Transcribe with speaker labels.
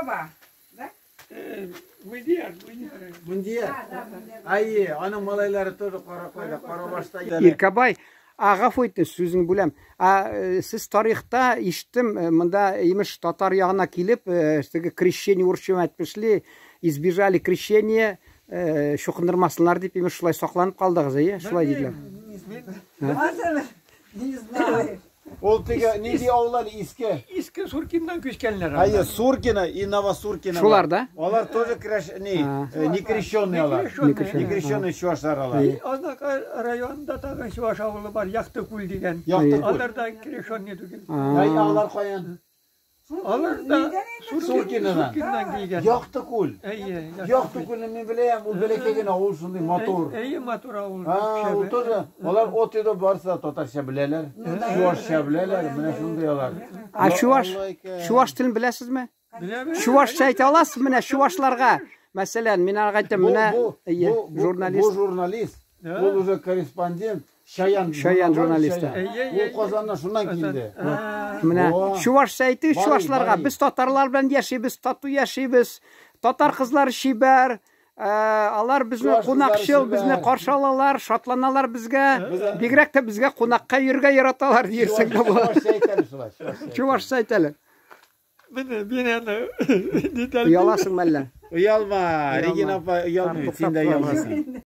Speaker 1: Баба, да?
Speaker 2: Мындияр, Мындияр.
Speaker 3: Мындияр. Әйе, аның малайлары тоже Каракайда, Карабашта.
Speaker 4: Иркәбай, а гафу итегез, сүзеңне бүләм. А сез тарихта ишеттем, монда имеш татар ягына килеп, теге крещение урысча әйтмешли, избежали крещение, чукындырмасыннар дип имеш шулай сакланып калдыгыз, әйе? Шулай диделәр.
Speaker 1: Не знаю.
Speaker 3: Ул теге нинди авыл әле иске?
Speaker 2: Иске Суркиннан күчкәннәр.
Speaker 3: Әйе, Суркино и Новосуркино.
Speaker 4: Шулар да?
Speaker 3: Алар тоже креш, не, не крещенные алар.
Speaker 4: Не
Speaker 3: крещенные чувашлар алар.
Speaker 2: Азнакай районында тагын чуваш авылы бар, Яктыкүл дигән.
Speaker 3: Яктыкүл.
Speaker 2: Алар да крещенный түгел.
Speaker 3: Әй, алар каян?
Speaker 2: Алар да
Speaker 3: Суркинодан.
Speaker 2: Суркиннан килгән.
Speaker 3: Яктыкүл.
Speaker 2: Әйе.
Speaker 3: Яктыкүлне мин беләм, ул бәләкәй генә авыл шундый матур.
Speaker 2: Әйе, матур авыл.
Speaker 3: А, ул тоже. Алар от и до барысы да татарча беләләр, чувашча беләләр, менә шундый алар.
Speaker 4: А чуваш, чуваш телен беләсезме?
Speaker 2: Беләбез.
Speaker 4: Чувашча әйтә аласыз менә чувашларга. Мәсәлән, мин аңа әйтәм, менә әйе,
Speaker 3: Бу
Speaker 4: журналист.
Speaker 3: журналист, ул уже корреспондент, Шаян.
Speaker 4: Шаян журналисты.
Speaker 3: Ул Казаннан шуннан килде.
Speaker 4: Менә
Speaker 3: О.
Speaker 4: чувашча әйтегез
Speaker 3: Барый,
Speaker 4: чувашларга.
Speaker 3: барый.
Speaker 4: Без татарлар белән яшибез, тату яшибез. Татар кызлары чибәр. Алар безне
Speaker 3: Чуваш кызлары
Speaker 4: кунакчыл, безне
Speaker 3: чибәр.
Speaker 4: каршы алалар, шатланалар безгә. Бигрәк тә безгә кунакка йөрергә яраталар диерсең дә була.
Speaker 3: Чувашча әйтәле шулай. чувашча.
Speaker 4: Чувашча әйтәле.
Speaker 2: Менә мин аны нитәлмим.
Speaker 4: Ояласың мәллә?
Speaker 3: Оялма, Регина апа оялмый, син дә оялмасың.